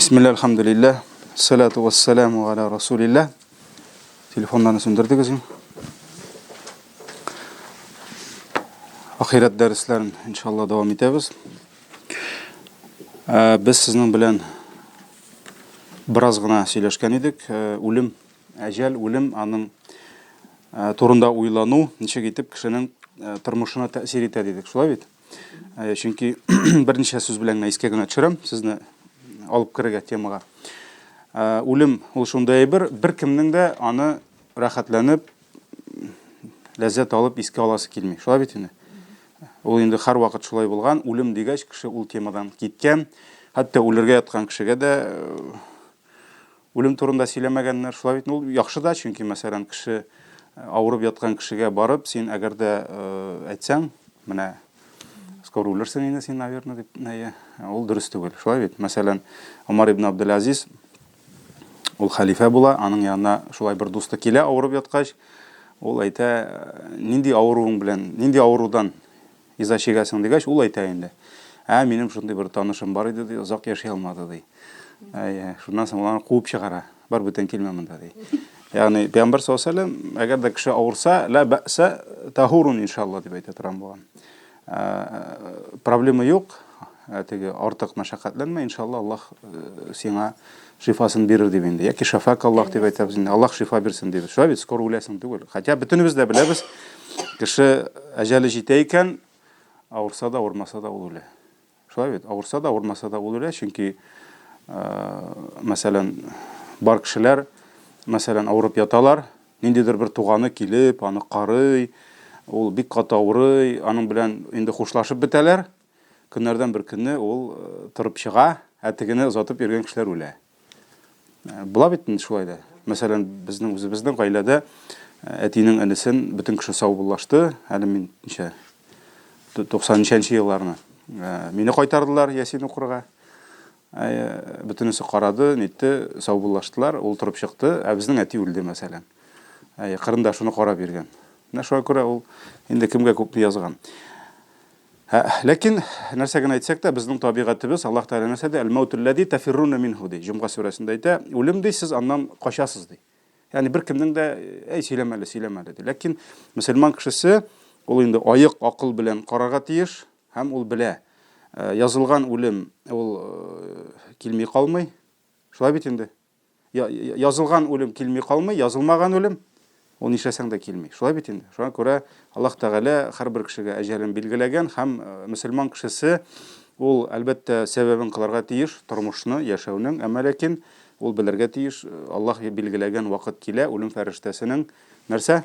Бисмилла, альхамдулилла, салату вассаламу аля расулилла. Телефоннарны сүндердегез инде. Ахирәт дәресләрен иншалла дәвам итәбез. Ә, без сезнең белән бераз гына сөйләшкән идек. Ә, үлем, әҗәл, үлем аның ә, турында уйлану ничек итеп кешенең тормышына тәэсир итә дидек. Шулай бит? Э, чөнки берничә сүз белән генә искә генә төшерәм, сезне алып керергә темага. Э, үлем ул шундый әйбер, беркемнең дә аны рәхәтләнеп, ләззәт алып искә аласы килми. Шулай бит инде? Ул инде һәрвакыт шулай булган. Үлем дигәч, кеше ул темадан киткән. Хәтта үлергә яткан кешегә дә э, Үлем турында сөйләмәгәннәр, шулай бит, ул яхшы да, чөнки, мәсәлән, кеше авырып яткан кешегә барып, син әгәр дә әйтсәң, менә скоро үлерсең инде син, наверное, дип, әйе, ул дөрес түгел. Шулай бит? Мәсәлән, Омар ибн Абдул-Азиз ул хәлифә була, аның янына шулай бер дусты килә авырып яткач, ул әйтә, нинди авыруың белән, нинди авырудан Иза чигәсең дигәч, ул әйтә инде. Ә, минем шундый бер танышым бар иде, ди, озак яши алмады, ди. Әйе, шуннан соң ул аны куып чыгара. Бар, бүтән килмә монда, ди. Ягъни, Пәйгамбәр саллаллаһу алейһи ва сәлләм, әгәр дә кеше авырса, ла бәсә тахурун иншалла дип әйтә торган булган. Проблема юк, теге артык мәшәкатьләнмә, иншалла Аллаһ сиңа шифасын бирер дип инде. Яки шафак Аллаһ дип әйтәбез инде. Аллаһ шифа бирсен дибез. Шулай бит, скоро үләсең түгел. Хотя бөтенебез дә беләбез, кеше әҗәле җитә икән, авырса да, авырмаса да ул үлә. Шулай бит, авырса да, авырмаса да ул үлә, чөнки мәсәлән, бар кешеләр, мәсәлән, авырып яталар, ниндидер бер туганы килеп, аны карый, ул бик каты авырый, аның белән инде хушлашып бетәләр. Көннәрдән бер көнне ул торып чыга, ә тегене озатып йөргән кешеләр үлә. Була бит инде шулай да. Мәсәлән, безнең үзебезнең гаиләдә әтинең энесен бөтен кеше саубуллашты. Әле мин ничә 90 ничәнче елларны. Мине кайтардылар Ясин укырга. Бөтенесе карады, нитте, саубуллаштылар. Ул торып чыкты, ә безнең әти үлде, мәсәлән. Кырында шуны карап йөргән. Менә шуңа күрә ул инде кемгә күпме язган. Ләкин нәрсә генә әйтсәк тә, безнең табигатебез Аллаһ Тәгалә нәрсә ди? Әл-мәүтүлләзи тафирруна минһу ди. Җомга сүрәсендә әйтә, үлем ди, сез аннан качасыз ди. Ягъни беркемнең дә әй сөйләмә әле, сөйләмә әле ди. Ләкин мөселман кешесе ул инде аек акыл белән карарга тиеш һәм ул белә. Язылган үлем ул килми калмый. Шулай бит инде. Язылган үлем килми калмый, язылмаган үлем ул нишләсәң дә килми. Шулай бит инде. Шуңа күрә Аллаһ Тәгалә һәрбер кешегә әҗәлен билгеләгән һәм э, мөселман кешесе ул әлбәттә сәбәбен кылырга тиеш тормышны, яшәүнең, әмма ләкин ул белергә тиеш, э, Аллаһ билгеләгән вакыт килә, үлем фәрештәсенең нәрсә?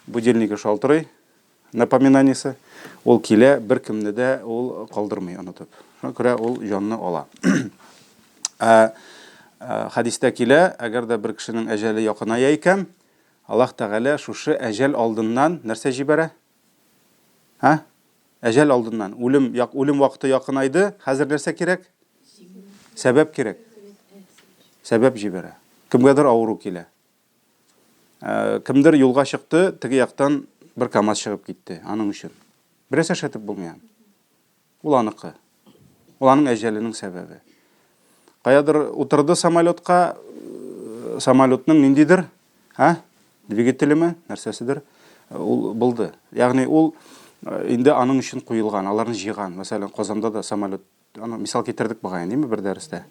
Будильнигы шалтырый, Напоминаниесе, ул килә, беркемне дә ул калдырмый онытып. Шуңа күрә ул җанны ала. Ә хәдистә килә, әгәр дә бер кешенең әҗәле якыная икән, Аллаһ Тәгалә шушы әҗәл алдыннан нәрсә җибәрә? Һа? Әҗәл алдыннан, үлем, як, үлем вакыты якынайды, хәзер нәрсә кирәк? Сәбәп кирәк. Сәбәп җибәрә. Кемгәдер авыру килә. Э, кемдер юлга чыкты, теге яктан бер КАМАЗ чыгып китте аның өчен. Берәрсә эшләтеп булмый аны. Ул аныкы. Ул аның әҗәленең сәбәбе. Каядыр утырды самолетка, э, самолетның ниндидер, а, двигателеме, нәрсәседер, э, ул булды. Ягъни ул инде аның өчен куелган, аларны җыйган. Мәсәлән, Казанда да самолет Аны мисал китердек бугай, димме бер дәрестә.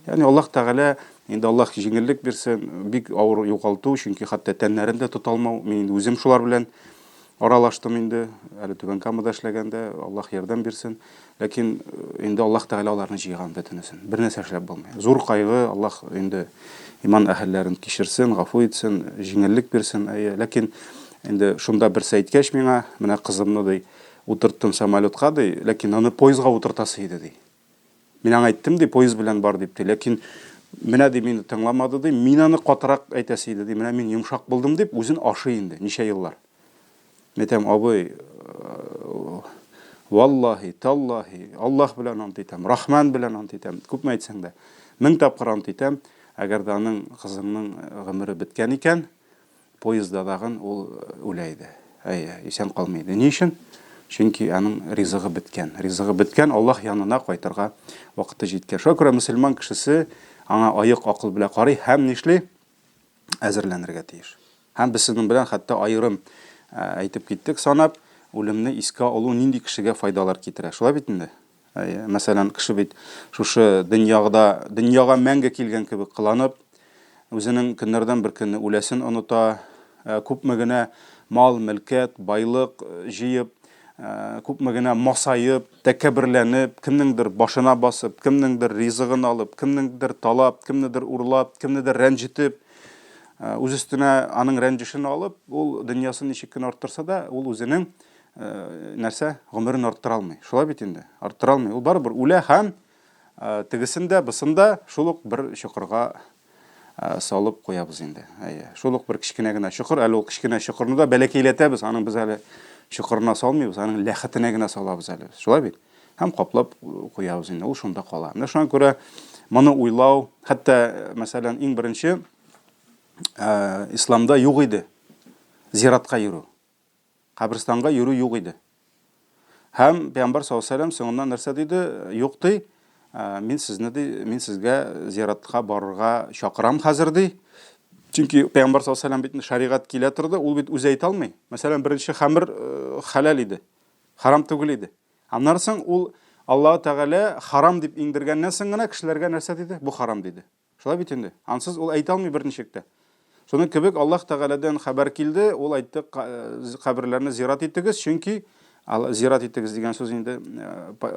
Ягъни Аллаһ Тәгалә инде Аллаһ җиңеллек бирсен, бик авыр югалту, чөнки хәтта тәннәрен дә тота алмау. Мин инде үзем шулар белән аралаштым инде, әле Түбән Камада эшләгәндә, Аллаһ ярдәм бирсен. Ләкин э, инде Аллаһ Тәгалә аларны җыйган бөтенесен. Бер нәрсә эшләп булмый. Зур кайгы, Аллаһ инде иман әһелләрен кичерсен, гафу итсен, җиңеллек бирсен. Әйе, ләкин инде шунда берсе әйткәч миңа, менә кызымны ди, Утырттым самолетка, ди, ләкин аны поездга утыртасы иде, ди. Мин аңа әйттем, ди, поезд белән бар дип, ди. Ләкин менә, ди, мине тыңламады, ди. Мин аны катырак әйтәсе иде, ди. Менә мин йомшак булдым дип, үзен ашый инде, ничә еллар. Мин әйтәм, абый, э, валлаһи, таллаһи, Аллаһ белән ант итәм, Рахман белән ант итәм, күпме әйтсәң дә, мең тапкыр ант итәм, әгәр дә аның кызыңның гомере беткән икән, Поездда тагын ул үлә иде. Әйе, исән калмый иде. Ни өчен? Чөнки аның ризыгы беткән. Ризыгы беткән, Аллаһ янына кайтырга вакыты җиткән. Шуңа күрә мөселман кешесе аңа аек акыл белән карый һәм нишли? Әзерләнергә тиеш. Һәм без сезнең белән хәтта аерым әйтеп киттек, санап, үлемне искә алу нинди кешегә файдалар китерә. Шулай бит инде? Әйе, мәсәлән, кеше бит шушы дөньяда, дөньяга мәңге килгән кебек кыланып, үзенең көннәрдән бер көнне үләсен оныта, күпме генә мал, мөлкәт, байлык җыеп, күпме генә масаеп, тәкәбберләнеп, кемнеңдер башына басып, кемнеңдер ризыгын алып, кемнеңдер талап, кемнедер урлап, кемнедер рәнҗетеп, үз өстенә аның рәнҗешен алып, ул дөньясын ничек кенә арттырса да, ул үзенең нәрсә, гомерен арттыра алмый. Шулай бит инде, арттыра алмый. Ул барыбер үлә һәм тегесен дә, бысын да шул ук бер чокырга салып куябыз инде. Әйе, шул ук бер кечкенә генә чокыр, әле ул кечкенә чокырны да бәләкәйләтәбез, аның без әле чокырына салмыйбыз, аның ләхетенә генә салабыз әле. Шулай бит? Һәм каплап куябыз инде, ул шунда кала. Менә шуңа күрә моны уйлау, хәтта, мәсәлән, иң беренче исламда юк иде зиратка йөрү. Каберстанга йөрү юк иде. Һәм Пәйгамбәр саллаллаһу алейһи вәсәлләм соңыннан нәрсә диде? Юк ди, мин сезне ди, мин сезгә зиратка барырга чакырам хәзер ди. Чөнки Пәйгамбәр саллаллаһу алейһи вәсәлләм бит шәригать килә торды, ул бит үзе әйтә алмый. Мәсәлән, беренче хәмер хәләл иде, харам түгел иде. Аннан соң ул Аллаһу Тәгалә харам дип иңдергәннән соң гына кешеләргә нәрсә диде? Бу харам диде. Шулай бит инде. Ансыз ул әйтә алмый берничек тә. Шуның кебек Аллаһ Тәгаләдән хәбәр килде, ул әйтте, каберләрне зират итегез, чөнки зират итегез дигән сүз инде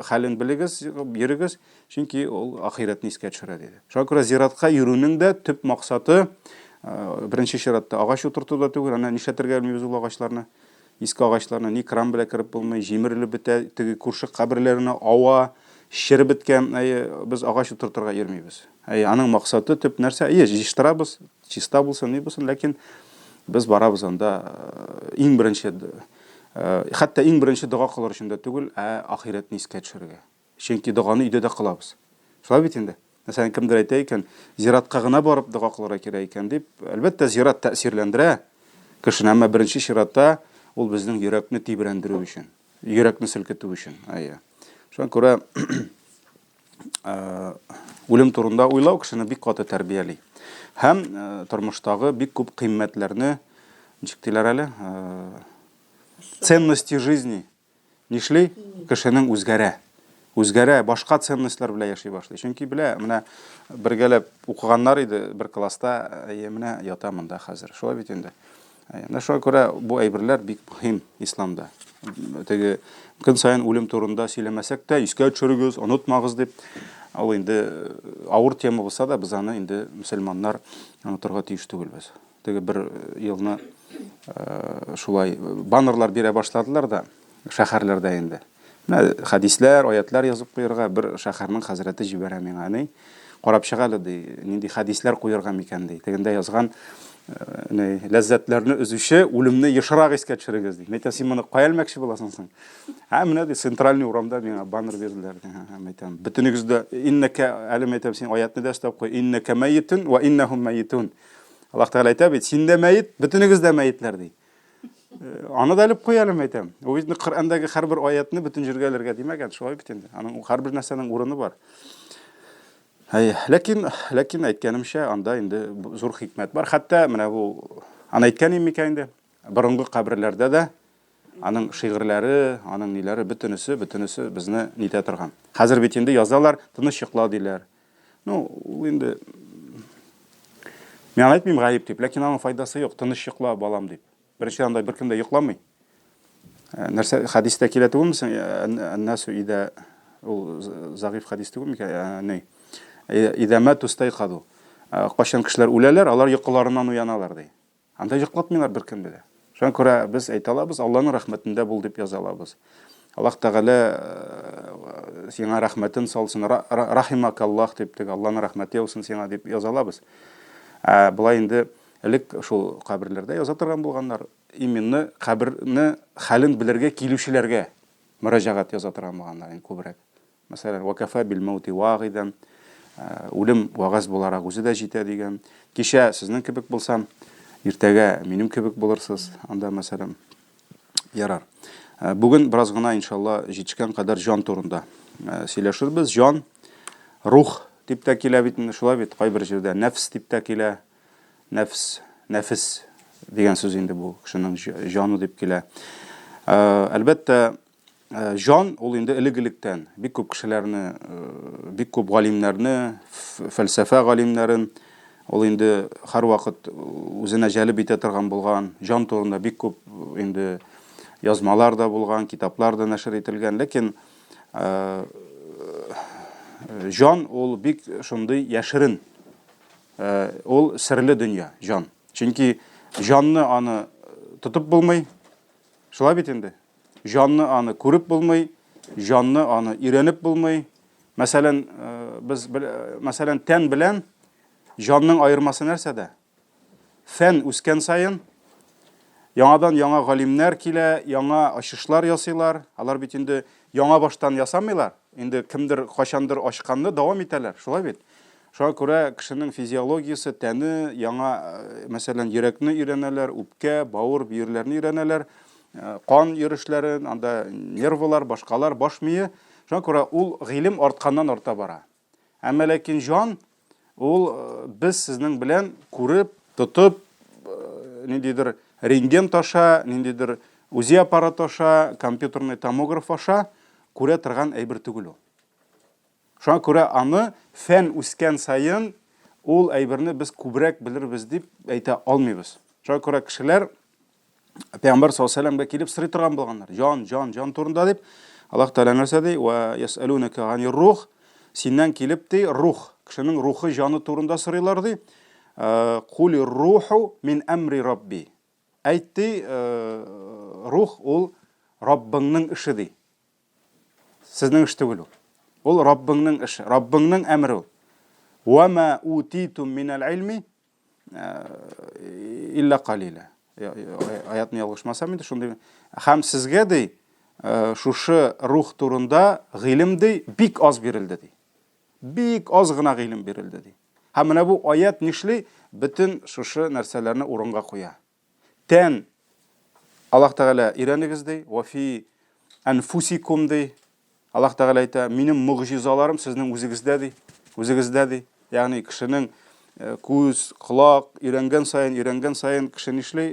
хәлен белегез, йөрегез, чөнки ул ахирәтне искә төшерә диде. Шуңа күрә зиратка йөрүнең дә төп максаты беренче чиратта агач утырту да түгел, әнә нишләтергә белмибез ул агачларны. Иске агачларны ни кран белән кереп булмый, җимерелеп бетә, теге күрше каберләренә ава, череп беткән. Әйе, без агач утыртырга йөрмибез. Әйе, аның максаты төп нәрсә? Әйе, җыештырабыз, чиста булсын, ни булсын, ләкин без барабыз анда иң беренче, хәтта иң беренче дога кылыр өчен дә түгел, ә ахирәтне искә төшерергә. Чөнки доганы өйдә дә кылабыз. Шулай бит инде? Мәсәлән, кемдер әйтә икән, зиратка гына барып дога кылырга кирәк икән дип, әлбәттә, зират тәэсирләндерә кешене, әмма беренче чиратта ул безнең йөрәкне тибрәндерү өчен, йөрәкне селкетү өчен. Әйе. Шуңа күрә үлем турында уйлау кешене бик каты тәрбияли. Һәм тормыштагы бик күп кыйммәтләрне, ничек диләр әле, ценности жизни Нишли? Кешенең үзгәрә. Үзгәрә, башка ценностьлар белән яши башлый. Чөнки белә, менә бергәләп укыганнар иде бер класста, әйе, менә ята монда хәзер. Шулай бит инде. Менә шуңа күрә бу әйберләр бик мөһим исламда. Теге көн саен үлем турында сөйләмәсәк тә, искә төшерегез, онытмагыз дип. Ул инде авыр тема булса да, без аны инде мөселманнар онытырга тиеш түгелбез. Теге бер елны шулай баннерлар бирә башладылар да шәһәрләрдә инде. Менә хәдисләр, аятлар язып куярга бер шәһәрнең хәзрәте җибәрә миңа, әни. Карап чык әле, ди, нинди хәдисләр куярга микән, ди. Тегендә язган ни, ләззәтләрне өзүче үлемне ешрак искә төшерегез, ди. Мин әйтәм, син моны кая элмәкче буласың соң? Ә менә ди, центральный урамда миңа баннер бирделәр, ди. Мин әйтәм, бөтенегез дә иннәкә, әле мин әйтәм, син аятны да өстәп куй, иннәкә мәйитун ва иннәһум мәйитун. Аллаһ Тәгалә әйтә бит, син дә мәет, бөтенегез дә мәетләр ди. Э, аны да элеп куй әле, әйтәм. Ул бит Коръәндәге һәрбер аятны бөтен җиргә элергә димәгән, шулай бит инде. Аның һәрбер нәрсәнең урыны бар. Әй, ләкин, ләкин әйткәнемчә, анда инде зур хикмәт бар. Хәтта менә бу аны әйткән идем микән инде? Борынгы каберләрдә дә аның шигырьләре, аның ниләре бөтенесе, бөтенесе безне нитә торган. Хәзер бит инде язалар, тыныч йокла диләр. Ну, ул инде Мин аны әйтмим гаеп дип, ләкин аның файдасы юк, тыныч йокла, балам дип. Беренчедән, анда беркем дә йокламый. Э, нәрсә хәдистә килә түгелме соң? Э, әннәсу идә ул зәгыйф хәдис түгел микән? Э, ни? Идә мату стайкаду. Кайчан кешеләр үләләр, алар йокыларыннан уяналар ди. Анда йоклатмыйлар беркемне дә. Шуңа күрә без әйтә алабыз, Алланың рәхмәтендә бул дип яза алабыз. Аллаһ Тәгалә э, сиңа рәхмәтен салсын, рахимакаллах дип, теге Алланың рәхмәте яусын сиңа дип яза алабыз. Ә болай инде элек шул каберләрдә яза торган булганнар, именно каберне хәлен белергә килүчеләргә мөрәҗәгать яза торган булганнар инде күбрәк. Мәсәлән, Вәкәфә бил мәүти вагыйдан, үлем вәгазь буларак үзе дә җитә дигән. Кичә сезнең кебек булсам, иртәгә минем кебек булырсыз. Анда, мәсәлән, ярар. Бүген бераз гына, иншалла, җитешкән кадәр җан турында сөйләшербез. Җан, рух дип тә килә бит инде, шулай бит, кайбер җирдә нәфс дип тә килә. Нәфс, нәфес дигән сүз инде бу, кешенең җаны дип килә. Әлбәттә, җан ул инде элек-электән бик күп кешеләрне, бик күп галимнәрне, фәлсәфә галимнәрен ул инде һәрвакыт үзенә җәлеп итә торган булган. Җан турында бик күп инде язмалар да булган, китаплар да нәшер ителгән. Ләкин җан ул бик шундый яшерен, ул серле дөнья, җан. Чөнки җанны аны тотып булмый. Шулай бит инде. Җанны аны күреп булмый, җанны аны өйрәнеп булмый. Мәсәлән, без мәсәлән тән белән җанның аермасы нәрсәдә? Фән үскән саен яңадан яңа галимнәр килә, яңа ачышлар ясыйлар. Алар бит инде яңа баштан ясамыйлар. Инде кемдер кайчандыр ачканны дәвам итәләр. Шулай бит? Шуңа күрә кешенең физиологиясе, тәне яңа, мәсәлән, йөрәкне өйрәнәләр, үпкә, бавыр, бөерләрне өйрәнәләр, кан йөрешләрен, анда нервылар, башкалар, баш мие. Шуңа күрә ул гыйлем артканнан арта бара. Әмма ләкин җан ул без сезнең белән күреп, тотып, ниндидер рентген аша, ниндидер УЗИ аппараты аша, компьютерный томограф аша күрә торган әйбер түгел ул. Шуңа күрә аны фән үскән саен ул әйберне без күбрәк белербез дип әйтә алмыйбыз. Шуңа күрә кешеләр Пәйгамбәр саллаллаһу алейһи вәсәлләмгә килеп сорый торган булганнар. Җан, җан, җан турында дип. Аллаһ Тәгалә нәрсә ди? Ва ясәлүнәкә ганир рух. Синнән килеп ди, рух, кешенең рухы, җаны турында сорыйлар ди. Э, Кули руху мин әмри рабби. Әйт ди, э, рух ул Раббыңның эше ди. Сезнең эш түгел ул. Ул Раббыңның эше, Раббыңның әмере ул. Ва ма утитум минәл илми э, илля калиля. Аятны ялгышмасам инде шундый. Һәм сезгә ди, э, шушы рух турында гыйлем ди бик аз бирелде ди. Бик аз гына гыйлем бирелде ди. Һәм менә бу аят нишли? Бөтен шушы нәрсәләрне урынга куя. Тән Аллаһ Тәгалә өйрәнегез ди, ва фи әнфусикум ди. Аллаһ Тәгалә әйтә, минем могҗизаларым сезнең үзегездә ди. Үзегездә ди. Ягъни кешенең э, күз, колак өйрәнгән саен, өйрәнгән саен кеше нишли?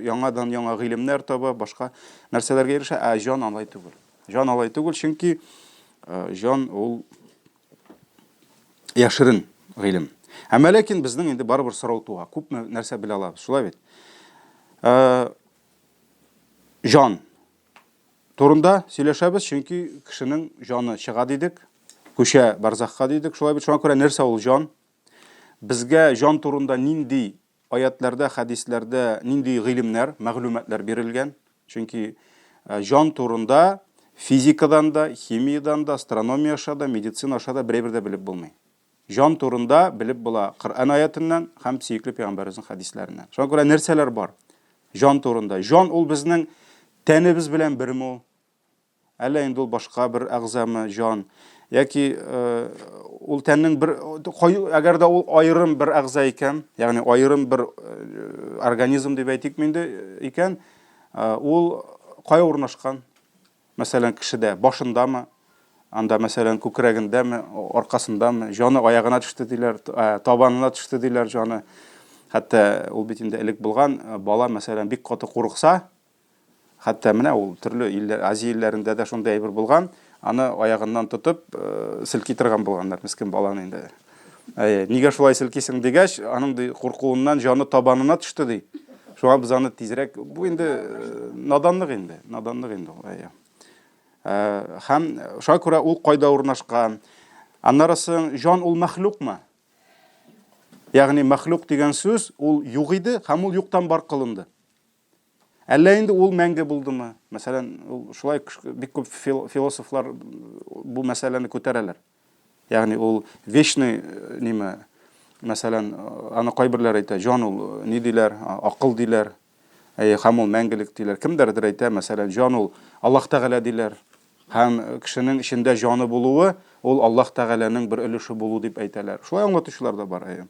Яңадан яңа гыйлемнәр таба, башка нәрсәләргә ирешә, ә җан алай түгел. Җан алай түгел, чөнки э, җан ул яшерен гыйлем. Әмма ләкин безнең инде барыбер сорау туа. Күпме нәрсә белә алабыз, шулай бит? Э, җан турында сөйләшәбез, чөнки кешенең җаны чыга дидек, күчә барзахка дидек, шулай бит? Шуңа күрә нәрсә ул җан? Безгә җан турында нинди Аятләрдә, хәдисләрдә нинди гыйлемнәр, мәгълүматлар бирелгән? Чөнки җан турында физикадан да, химиядән дә, астрономия аша да, медицина аша да берәйбер дә белеп булмый. Җан турында белеп була Коръән аятыннан һәм сөекле пәйгамбәребезнең хәдисләреннән. Шуңа күрә нәрсәләр бар җан турында? Җан ул безнең тәнебез белән берме ул? Әллә инде ул башка бер әгъзамы, җан, яки ул тәннең бер әгәр дә ул аерым бер әгъза икән, ягъни аерым бер организм дип әйтик инде икән, ул кая урнашкан? Мәсәлән, кешедә башындамы, анда, мәсәлән, күкрәгендәме, аркасындамы, җаны аягына төште диләр, табанына төште диләр җаны. Хәтта ул бит инде элек булган, бала, мәсәлән, бик каты курыкса, Хәтта менә ул төрле илләр, Азия илләрендә дә шундый әйбер булган. Аны аягыннан тотып, э, селки торган булганнар, мескен баланы инде. Әйе, нигә шулай селкисең дигәч, аның ди куркуыннан җаны табанына төште ди. Шуңа без аны тизрәк, бу инде э, наданлык инде, наданлык инде ул, әйе. Э, һәм шуңа күрә ул кайда урнашкан? Аннары соң җан ул мәхлукмы? Ягъни мәхлук дигән сүз ул юк иде һәм ул юктан бар кылынды. Әллә инде ул мәңге булдымы? Мәсәлән, ул шулай бик күп философлар бу мәсьәләне күтәрәләр. Ягъни ул вечный э, ниме, мәсәлән, аны кайберләр әйтә, җан ул э, ни диләр, акыл диләр. Әйе, һәм ул мәңгелек диләр. Кемдәрдер әйтә, мәсәлән, җан ул Аллаһ Тәгалә диләр. Һәм э, кешенең эчендә җаны булуы ул Аллаһ Тәгаләнең бер өлеше булу дип әйтәләр. Шулай аңлатучылар да бар, әйе.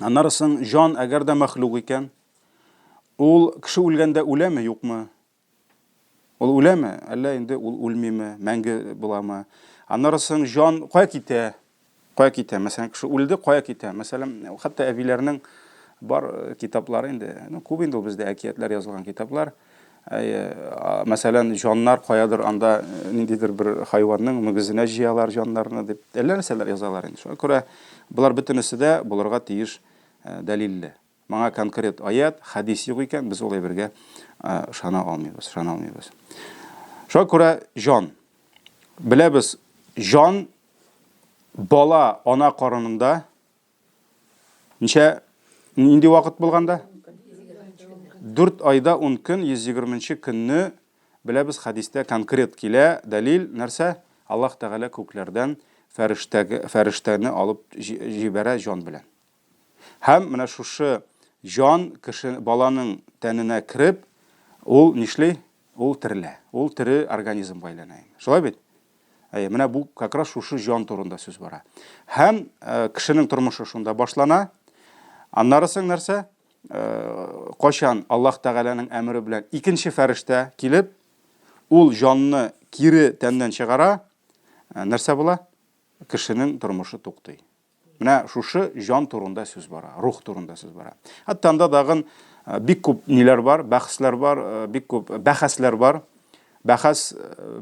Аннары соң җан әгәр дә мәхлук икән, Ул кеше үлгәндә үләме, юкмы? Ул үләме, әллә инде ул үлмиме, мәңге буламы? Аннары соң җан кая китә? Кая китә? Мәсәлән, кеше үлде, кая китә? Мәсәлән, хәтта әбиләрнең бар э, китаплары инде. Ну, күп инде ул бездә әкиятләр язылган китаплар. Әйе, мәсәлән, җаннар каядыр анда э, ниндидер бер хайванның мөгезенә җыялар җаннарны дип. Әллә нәрсәләр язалар инде. Шуңа күрә болар бөтенесе дә булырга тиеш э, дәлилле. Моңа конкрет аят, хәдис юк икән, без ул әйбергә ышана алмыйбыз, ышана алмыйбыз. Шуңа күрә җан. Беләбез, җан бала ана карынында ничә нинди вакыт булганда? 4 айда 10 көн, 120 көнне беләбез хәдистә конкрет килә дәлил нәрсә? Аллаһ Тәгалә күкләрдән фәрештәге фәрештәне алып җибәрә җан белән. Һәм менә шушы җан кеше баланың тәненә кереп, ул нишли? Ул терелә. Ул тере организмга әйләнә инде. Шулай бит? Әйе, менә бу как раз шушы җан турында сүз бара. Һәм э, кешенең тормышы шунда башлана. Аннары соң нәрсә? Э, кайчан Аллаһ Тәгаләнең әмере белән икенче фәрештә килеп, ул җанны кире тәннән чыгара, э, нәрсә була? Кешенең тормышы туктый. Менә шушы җан турында сүз бара, рух турында сүз бара. Хәтта анда тагын э, бик күп ниләр бар, бәхәсләр бар, э, бик күп бәхәсләр бар. Бәхәс э,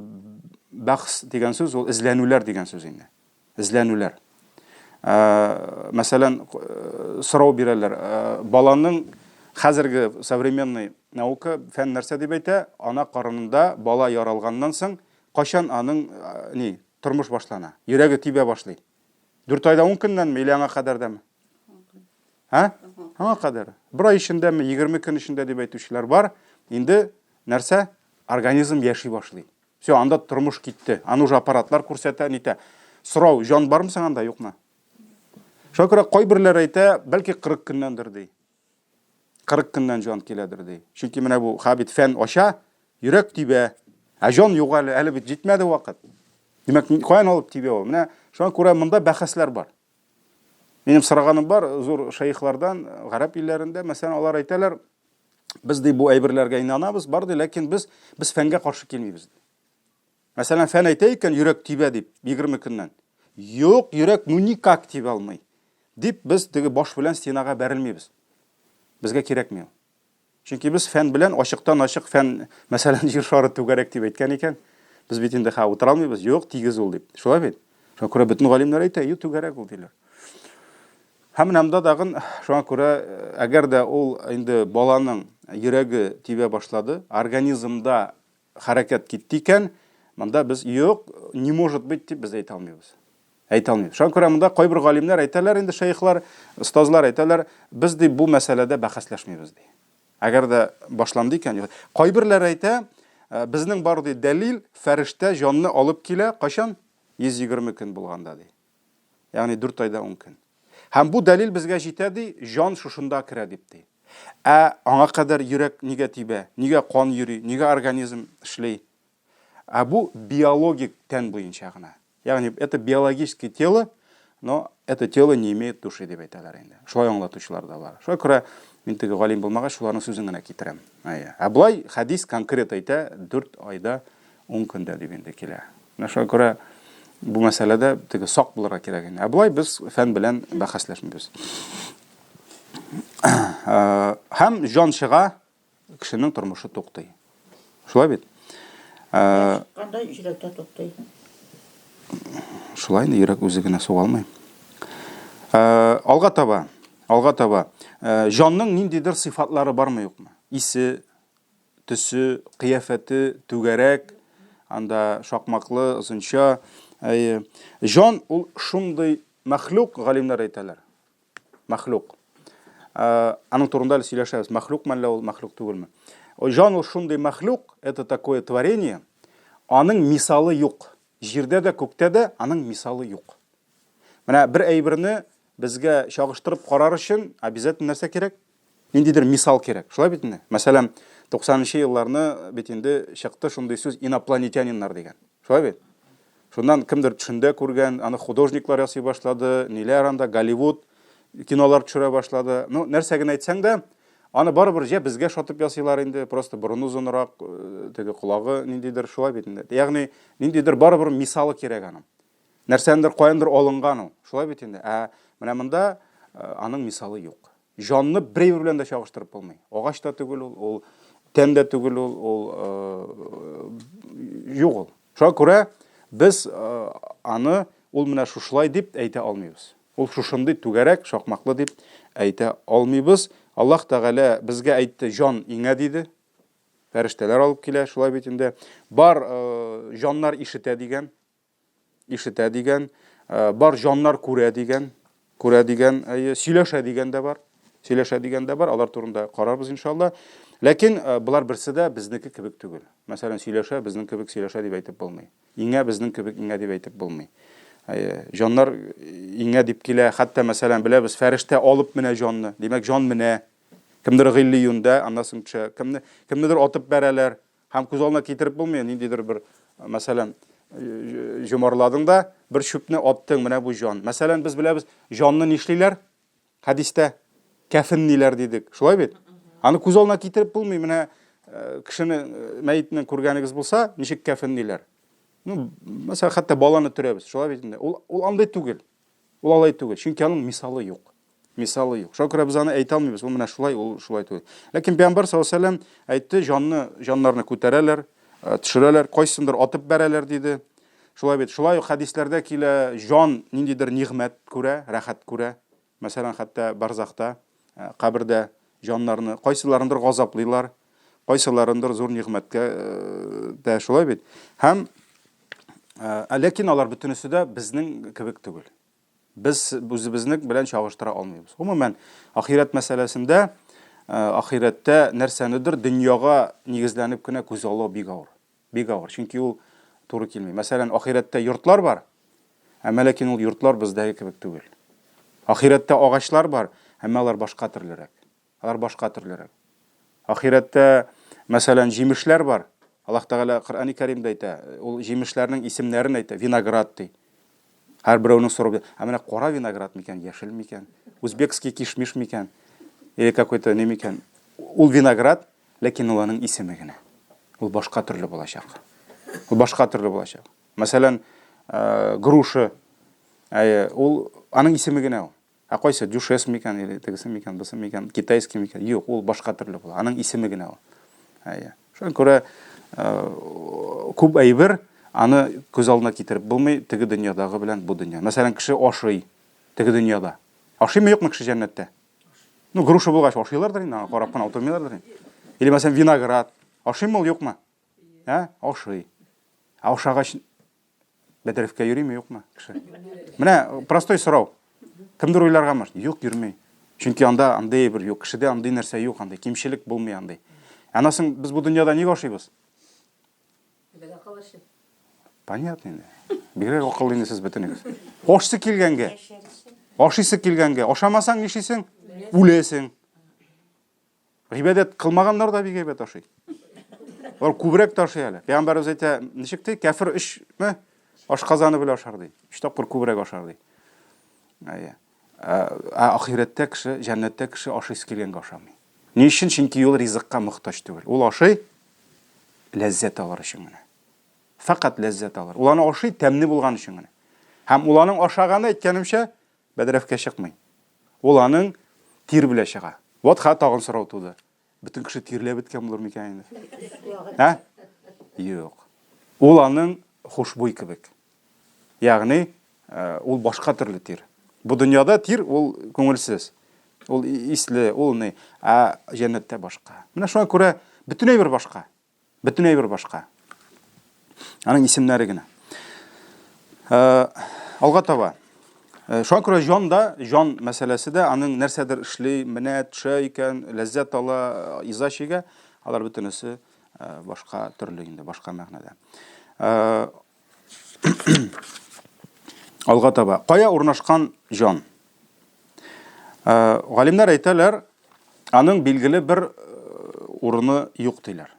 бәхс дигән сүз ул эзләнүләр дигән сүз инде. Эзләнүләр. Мәсәлән, сорау бирәләр. Баланың хәзерге современный наука, фән нәрсә дип әйтә? Ана карынында бала яралганнан соң кайчан аның ни, тормыш башлана? Йөрәге тибә башлый. Дүрт айда ун көннәнме или аңа кадәр дәме? Ә? Аңа кадәр. Бер ай эчендәме, 20 көн эчендә дип әйтүчеләр бар. Инде нәрсә? Организм яши башлый. Все, анда тормыш китте. Аны уже аппаратлар күрсәтә, нитә. Сорау, җан бармы соң анда, юкмы? Шуңа күрә кайберләр әйтә, бәлки 40 көннәндер ди. 40 көннән җан киләдер ди. Чөнки менә бу хабит фән ача, йөрәк тибә. Ә җан юк әле, әле бит җитмәде вакыт. Димәк, каян алып тибә ул? Менә шуңа күрә монда бәхәсләр бар. Минем сораганым бар, зур шәехлардан, гарәп илләрендә, мәсәлән, алар әйтәләр, без ди бу әйберләргә инанабыз, бар ди, ләкин без без фәнгә каршы килмибез. Мәсәлән, фән әйтә икән, йөрәк тибә дип, 20 көннән. Юк, йөрәк ну никак тибә алмый. Дип без теге баш белән стенага бәрелмибез. Безгә кирәкми ул. Чөнки без фән белән ачыктан-ачык фән, мәсәлән, җир шары түгәрәк дип әйткән икән, без бит инде ха утыра алмыйбыз, юк, тигез ул дип. Шулай бит? Шуңа күрә бөтен галимнәр әйтә, юк, түгәрәк ул диләр. Һәм менә монда тагын шуңа күрә, әгәр дә ул инде баланың йөрәге тибә башлады, организмда хәрәкәт китте икән, монда без юк, не может быть дип без әйтә алмыйбыз. Әйтә алмыйбыз. Шуңа күрә монда кайбер галимнәр әйтәләр инде, шәехлар, остазлар әйтәләр, без ди бу мәсьәләдә бәхәсләшмибез ди. Әгәр дә башланды икән, кайберләр әйтә, «Э, безнең бар ди дәлил, фәрештә җанны алып килә, кайчан? 120 көн булганда ди. Ягъни 4 айда 10 көн. Һәм бу дәлил безгә җитә ди, җан шушында керә дип ди. Ә аңа кадәр йөрәк нигә тибә, нигә кан йөри, нигә организм эшли? Ә бу биологик тән буенча гына. Ягъни это биологическое тело, но это тело не имеет души дип әйтәләр инде. Шулай аңлатучылар да бар. Шуңа күрә мин теге галим булмагач, шуларның сүзен генә китерәм. Әйе. Ә болай хәдис конкрет әйтә, 4 айда 10 көндә дип инде килә. Менә шуңа күрә бу мәсьәләдә теге сак булырга кирәк инде. Ә болай без фән белән бәхәсләшмибез. Һәм җан чыга, кешенең тормышы туктый. Шулай бит? Чыкканда йөрәк тә туктый. Шулай инде йөрәк үзе генә суга алмый. Алга таба, алга таба. Җанның ниндидер сыйфатлары бармы юкмы? Исе, төсе, кыяфәте түгәрәк, анда шакмаклы, озынча. Әйе. Җан ул шундый мәхлук, галимнәр әйтәләр. Мәхлук. Э, аның турында әле сөйләшәбез. Мәхлук мәллә ул, мәхлук түгелме? Җан ул шундый мәхлук, это такое творение, аның мисалы юк. Җирдә дә, күктә дә аның мисалы юк. Менә бер әйберне безгә чагыштырып карар өчен обязательно нәрсә кирәк? Ниндидер мисал кирәк. Шулай бит инде? Мәсәлән, 90 нчы елларны бит инде чыкты шундый сүз инопланетяниннар дигән. Шулай бит? Шуннан кемдер төшендә күргән, аны художниклар ясый башлады, ниләр анда, Голливуд кинолар төшерә башлады. Ну, нәрсә генә әйтсәң дә, аны барыбер җә безгә шатып ясыйлар инде, просто борыны озынрак, э, теге колагы ниндидер, шулай бит инде. Ягъни, ниндидер барыбер мисалы кирәк аның. Нәрсәндер каяндыр алынган ул. Шулай бит инде. Ә менә монда аның мисалы юк. Җанны бер әйбер белән дә чагыштырып булмый. Агач та түгел ул, ул тән дә түгел ул, ул юк ул. Шуңа күрә без аны ул менә шушылай дип әйтә алмыйбыз. Ул шушындый түгәрәк, шакмаклы дип әйтә алмыйбыз. Аллаһ Тәгалә безгә әйтте, җан иңә диде. Фәрештәләр алып килә, шулай бит инде. Бар җаннар ишетә дигән. Ишетә дигән, э, бар җаннар күрә дигән, күрә дигән, әйе, сөйләшә дигән дә бар. Сөйләшә дигән дә бар, алар турында карарбыз иншалла. Ләкин э, болар берсе дә безнеке кебек түгел. Мәсәлән, сөйләшә, безнең кебек сөйләшә дип әйтеп булмый. Иңә безнең кебек иңә дип әйтеп булмый. Әйе, җаннар иңә дип килә, хәтта мәсәлән, беләбез, фәрештә алып менә җанны. Димәк, җан менә. Кемдер гыйллиюндә, аннан соң төшә. Кемне, кемнедер атып бәрәләр. Һәм күз алдына китереп булмый, ниндидер бер, мәсәлән, җомарладың да, бер чүпне аттың, менә бу җан. Мәсәлән, без беләбез, җанны нишлиләр? Хәдистә кәфенниләр дидек. Шулай бит? Аны күз алдына китереп булмый, менә кешене, мәетне күргәнегез булса, ничек кәфенниләр? Ну, мәсәлән, хәтта баланы төрәбез, шулай бит инде. Ул, ул андый түгел. Ул алай түгел, чөнки аның мисалы юк. Мисалы юк. Шуңа күрә без аны әйтә алмыйбыз. Ул менә шулай, ул шулай түгел. Ләкин Пәйгамбәр саллаллаһу алейһи вәсәлләм әйтте, җанны, җаннарны күтәрәләр, э, төшерәләр, кайсындыр атып бәрәләр диде. Шулай бит. Шулай ук хәдисләрдә килә, җан ниндидер нигъмәт күрә, рәхәт күрә. Мәсәлән, хәтта барзахта, э, кабердә җаннарны кайсыларындыр газаплыйлар, кайсыларындыр зур нигъмәткә э, дә шулай бит. Һәм Ә ләкин алар бөтенесе дә безнең кебек түгел. Без үзебезнең белән чагыштыра алмыйбыз. Гомумән, ахирәт мәсьәләсендә, ахирәттә нәрсәнедер дөньяга нигезләнеп кенә күзаллау бик авыр. Бик авыр, чөнки ул туры килми. Мәсәлән, ахирәттә йортлар бар, әмма ләкин ул йортлар бездәге кебек түгел. Ахирәттә агачлар бар, әмма алар башка төрлерәк. Алар башка төрлерәк. Ахирәттә, мәсәлән, җимешләр бар. Аллаһ Тәгалә Коръәни Кәримдә әйтә, ул җимешләрнең исемнәрен әйтә, виноград ди. Һәрберәүнең сорау, ә менә кара виноград микән, яшел микән, узбекский кишмиш микән, или какой-то не микән. Ул виноград, ләкин ул аның исеме генә. Ул башка төрле булачак. Ул башка төрле булачак. Мәсәлән, э, груша, ул аның исеме генә ул. Ә кайсы, дюшес микән, или тегесе микән, бусы микән, китайский микән? Юк, ул башка төрле була. Аның исеме генә ул. Әйе. Шуңа күрә э, күп әйбер аны күз алдына китереп булмый теге дөньядагы белән бу дөнья. Мәсәлән, кеше ашый теге дөньяда. Ашыймы, юкмы кеше җәннәттә? Ну, груша булгач ашыйлардыр инде, аңа карап кына утырмыйлардыр инде. Или мәсәлән, виноград. Ашыймы ул, юкмы? Ә? Ашый. Ә ашагач Бәдрәфкә йөриме, юкмы кеше? Менә простой сорау. Кемдер уйларга может? Юк, йөрми. Чөнки анда андый бер юк, кешедә андый нәрсә юк, андый кимчелек булмый андый. Аннан соң без бу дөньяда нигә ашыйбыз? Бигрәк акыллы өчен. Понятно инде. Бигрәк акыллы инде сез бөтенегез. Ашсы килгәнгә. Ашыйсы килгәнгә. Ашамасаң нишлисең? Үләсең. Гыйбадәт кылмаганнар да бик әйбәт ашый. Алар күбрәк тә ашый әле. Пәйгамбәребез әйтә, ничек ди, кәфер өчме ашказаны белән ашар ди. Өч тапкыр күбрәк ашар ди. Әйе. Ә ахирәттә кеше, җәннәттә кеше ашыйсы килгәнгә ашамый. Ни өчен? Чөнки ул ризыкка мохтаҗ түгел. Ул ашый ләззәт алыр өчен генә. Фәкать ләззәт алыр. Ул аны ашый тәмле булган өчен генә. Һәм ул аның ашаганы, әйткәнемчә, Бәдрәфкә чыкмый. Ул аның тир белә чыга. Вот ха тагын сорау туды. Бөтен кеше тирләп беткән булыр микән инде? Ә? Юк. Ул аның хушбуй кебек. Ягъни, э, ул башка төрле тир. Бу дөньяда тир ул күңелсез. Ул исле, ул ни, ә җәннәттә башка. Менә шуңа күрә бөтен әйбер башка. Бөтен әйбер башка. Аның исемнәре генә. Э, алга таба. Э, шуңа күрә җан да, җан мәсьәләсе дә аның нәрсәдер эшли, менә төшә икән, ләззәт ала, иза чигә, алар бөтенесе э, башка төрле инде, башка мәгънәдә. Алга таба. Кая урнашкан җан? Галимнәр әйтәләр, аның билгеле бер урыны юк диләр.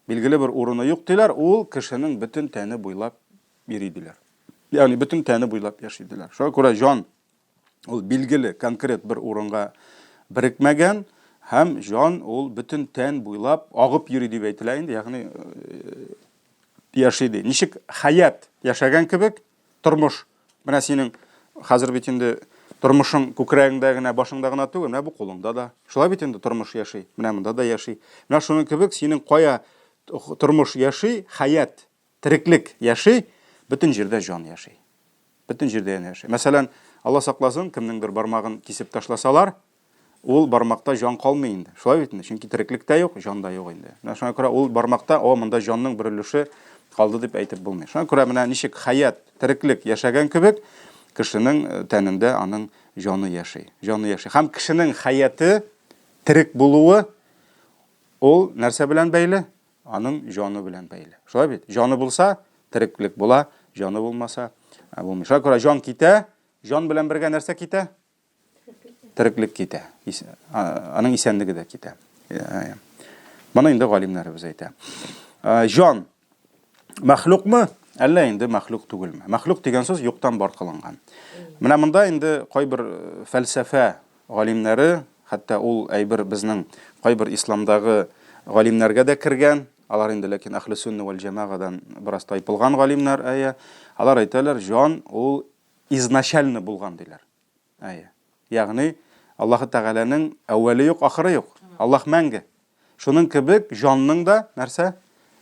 Билгеле бер урыны юк диләр, ул кешенең бөтен тәне буйлап йөри диләр. Ягъни бөтен тәне буйлап яши диләр. Шуңа күрә җан ул билгеле конкрет бер урынга берекмәгән һәм җан ул бөтен тән буйлап агып йөри дип әйтелә инде, ягъни яши ди. Ничек хәят яшәгән кебек, Тормыш. Менә синең хәзер бит инде тормышың күкрәгеңдә генә, башыңда гына түгел, менә бу кулыңда да. Шулай бит инде тормыш яши. Менә монда да яши. Менә шуның кебек синең кая тормыш яши, хәят, тереклек яши, бөтен җирдә җан яши. Бөтен җирдә җан яши. Мәсәлән, Алла сакласын, кемнеңдер бармагын кисеп ташласалар, Ул бармакта җан калмый инде. Шулай бит инде, чөнки тереклек тә юк, җан да юк инде. Менә шуңа күрә ул бармакта, о, монда җанның бер өлеше калды дип әйтеп булмый. Шуңа күрә менә ничек хәят, тереклек яшәгән кебек, кешенең э, тәнендә аның җаны яши. Җаны яши. Һәм кешенең хәяте, терек булуы ул нәрсә белән бәйле? Аның җаны белән бәйле. Шулай бит? Җаны булса, тереклек була, җаны булмаса, э, булмый. Шуңа күрә җан китә, җан белән бергә нәрсә китә? Тереклек китә. Аның исәнлеге дә китә. Моны инде галимнәребез әйтә. Җан мәхлукмы, әллә инде мәхлук түгелме? Мәхлук дигән сүз юктан бар кылынган. Менә монда инде кайбер э, фәлсәфә галимнәре, хәтта ул әйбер безнең кайбер исламдагы галимнәргә дә кергән, алар инде ләкин әхле сунна вәл җәмәгадан бераз тайпылган галимнәр, әйе. Алар әйтәләр, җан ул изначально булган диләр. Әйе. Ягъни Аллаһы Тәгаләнең әүвәле юк, ахыры юк. Аллаһ мәңге. Шуның кебек җанның да нәрсә?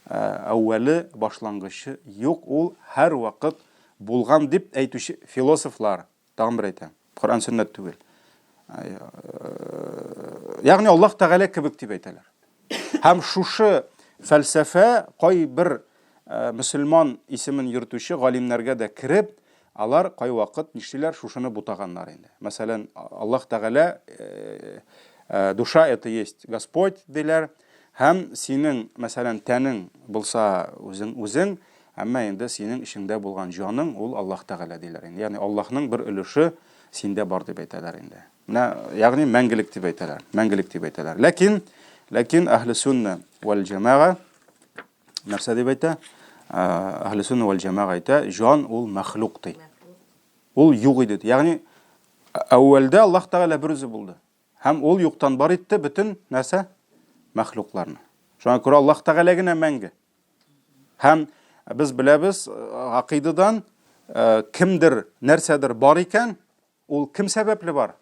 Э, әүвәле, башлангычы юк, ул һәрвакыт булган дип әйтүче философлар, тагын бер әйтәм, Коръән сөннәт түгел. Э, ягъни Аллаһ Тәгалә кебек дип әйтәләр. Һәм шушы фәлсәфә кайбер э, мөселман исемен йөртүче галимнәргә дә кереп, алар кайвакыт нишлиләр, шушыны бутаганнар инде. Мәсәлән, Аллаһ Тәгалә э, э, душа это есть Господь диләр, һәм синең, мәсәлән, тәнең булса үзең үзең, әмма инде синең эчеңдә булган җаның ул Аллаһ Тәгалә диләр инде. Ягъни Аллаһның бер өлеше синдә бар дип әйтәләр инде. Менә, ягъни мәңгелек дип әйтәләр. Мәңгелек дип әйтәләр. Ләкин, ләкин әһле сунна вәл җәмәга нәрсә дип әйтә? Әһле сунна вәл җәмәга әйтә, җан ул мәхлук ди. Ул юк иде. Ягъни әүвәлдә Аллаһ Тәгалә бер үзе булды. Һәм ул юктан бар итте бөтен нәрсә? Мәхлукларны. Шуңа күрә Аллаһ Тәгалә генә мәңге. Һәм без беләбез, гакыйдадан кемдер нәрсәдер бар икән, Ул кем сәбәпле бар?